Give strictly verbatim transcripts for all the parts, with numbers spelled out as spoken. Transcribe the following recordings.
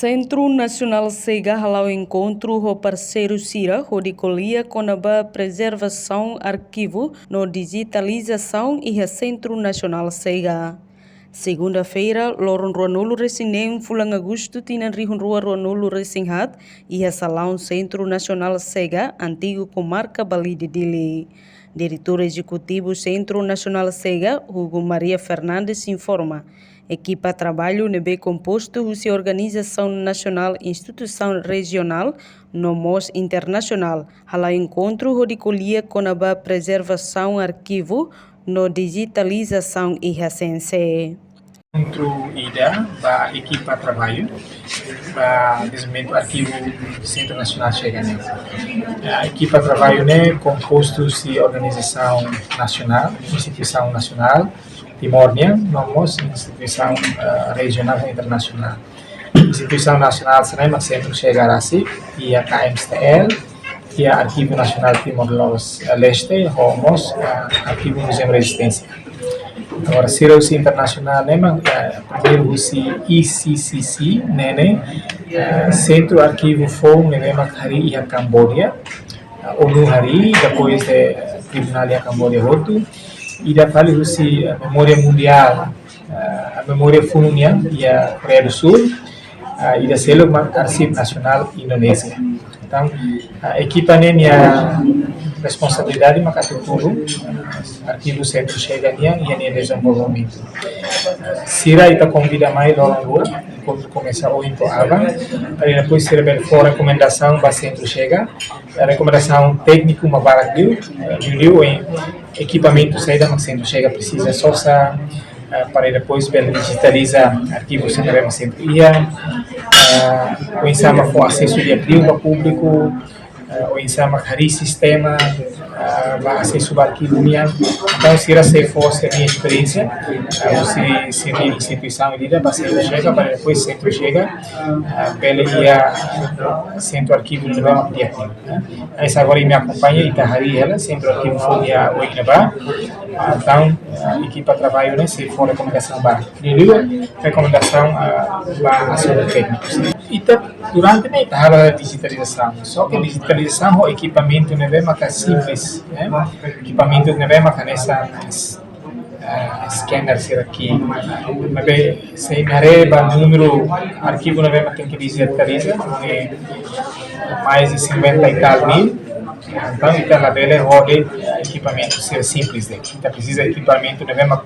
Sentru Nasionál Sega hala'o enkontru ho parseiru sira hodi ko'alia kona-ba prezervasaun arkivu no dijitalizasaun iha Sentru Nasionál Sega. Segunda-feira, loron ruanulu-resin-neen fulan Agostu tinan rihun rua ruanulu-resin-haat, iha salaun Sentru Nasionál Sega, antigu Komarka Balide, Dili. Diretór Ezekutivu Sentru Nasionál Sega, Hugo Maria Fernandes, informa, ekipa traballu ne'ebé kompostu husi organizasaun nasionál, instituisaun rejionál no mós internasionál hala'o enkontru hodi ko'alia kona-ba prezervasaun arkivu no dijitalizasaun iha CNC. Enkontru ida ba ekipa traballu ba dezenvolvimentu arkivu Sentru Nasionál Sega nian. Eh, ekipa traballu ne'e kompostu husi organizasaun nasionál, instituisaun nasionál Timor nian, no mós instituisaun, eh, rejionál no internasionál. Instituisaun nasionál sira-ne'e mak Sentru Sega rasik, iha KMSTL, iha Arkivu Nasionál Timor-Leste, ho mós, eh, Arkivu Museum Rezisténsia. Agora, sira husi internasionál ne'e mak, eh, primeiru husi I C C C, ne'e, eh, sentru arkivu foun ne'e mak harii iha Kamboja, eh, ONU harii, depois de, eh, tribunál iha Kamboja hotu, ida fali husi, eh, Memória Mundiál, eh, Memória funu nian iha Koreia do Sul, eh, ida seluk mak Arsip Nasionál Indonézia. Entaun, eh, ekipa ne'e nia responsabilidade mak atu tulun, eh, arkivu Sentru Sega nian iha nia dezenvolvimentu. Sira ita konvida mai loron rua, enkontru komesa ohin to'o aban, para depois sira bele fó rekomendasaun ba Sentru Sega, rekomendasaun tékniku mak barak liu, eh, liuliu ohin ekipamentu saida mak Sentru Sega presiza sosa, eh, para depois bele dijitaliza arkivu sira ne'ebé mak sentru iha, eh, oinsá mak fó asesu di'ak liu ba públiku, eh, oinsá mak harii sistema, eh, ba asesu ba arkivu nian. Entaun, sira sei fó sira-nia esperiénsia, eh, husi sira-nia instituisaun ida ba Sentru Sega, para depois Sentru Sega, eh, bele iha sentru arkivu ne'ebé mak di'ak liu, eh. Hanesan agora imi akompaña, ita harii hela sentru arkivu foun iha oin ne'ebá. Ah, entaun, ah, ekipa traballu ne'e sei fó rekomendasaun ba. Liuliu rekomendasaun, ah, ba asuntu tékniku. Ita durante ne'e ita halo dijitalizasaun. Só ke dijitalizasaun ho ekipamentu ne'ebé maka simples, eh? Ekipamentu ne'ebé maka hanesan, eh, scanner sira-ne'e. Maibé se imi haree ba númeru arkivu ne'ebé mak tenke dijitaliza, eh, mais de cinquenta e tal mil. Entaun, ita labele ho de'it ekipamentu sira simples de'it. Ita presiza ekipamentu ne'ebé mak,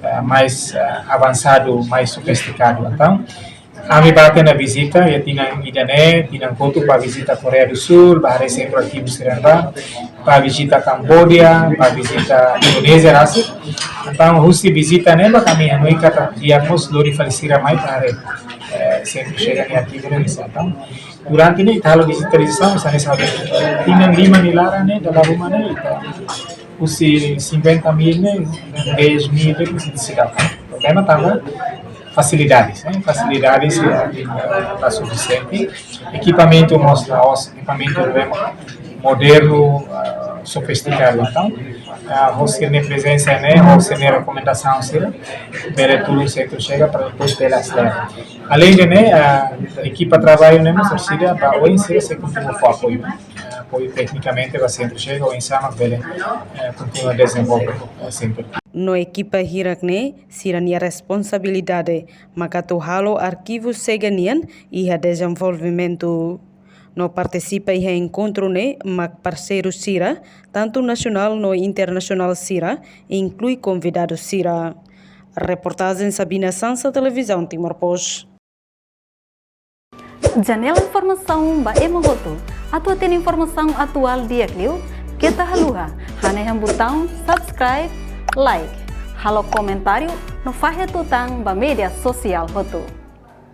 eh, mais, eh, avansadu, mais sofistikadu. Entaun, ami bá tiha ona vizita, iha tinan ida-ne'e, tinan kotuk bá vizita Koreia do Sul, bá haree sentru arkivu sira-ne'ebá, bá vizita Kamboja, bá vizita Indonézia rasik. Entaun, husi vizita ne'ebá, ami hanoin katak di'ak mós lori fali sira mai para haree, eh, Sentru Sega nia arkivu ne'e oinsá. Entaun, durante ne'e ita halo dijitalizasaun, hanesan, hanesan tinan lima nia laran ne'e, dala ruma ne'e, ita husi cinquenta mil ne'e, dez mil ne'e, husi sida. Problema tanba fasilidades, eh, fasilidades, eh, la sufisiente. Ekipamentu mós la'ós, ekipamentu ne'ebé modernu, eh, sofistikadu. Entaun, eh, ho sira-nia prezensa ne'e, ho sira-nia rekomendasaun sira, bele tulun Sentru Sega para depois bele aselera. Aleinde ne'e, eh, ekipa traballu ne'e mós orsida ba oin sira sei kontinua fó apoiu, eh, apoiu teknikamente ba Sentru Sega, oinsá mak bele, eh, kontinua dezenvolve, eh, sentru. No ekipa hirak ne'e, sira-nia responsabilidade maka atu halo arkivu Sega nian iha dezenvolvimentu. No partisipa iha enkontru ne'e mak parseiru sira, tantu nasionál no internasionál sira, inklui konvidadu sira. Reportajen Sabina Sansa, Televizaun Timor Post. Janela informasaun ba ema hotu. Atu hatene informasaun atuál di'ak liu, keta haluha hanehan butaun subscribe, like, halo komentáriu no fahe tutan ba média sosiál hotu.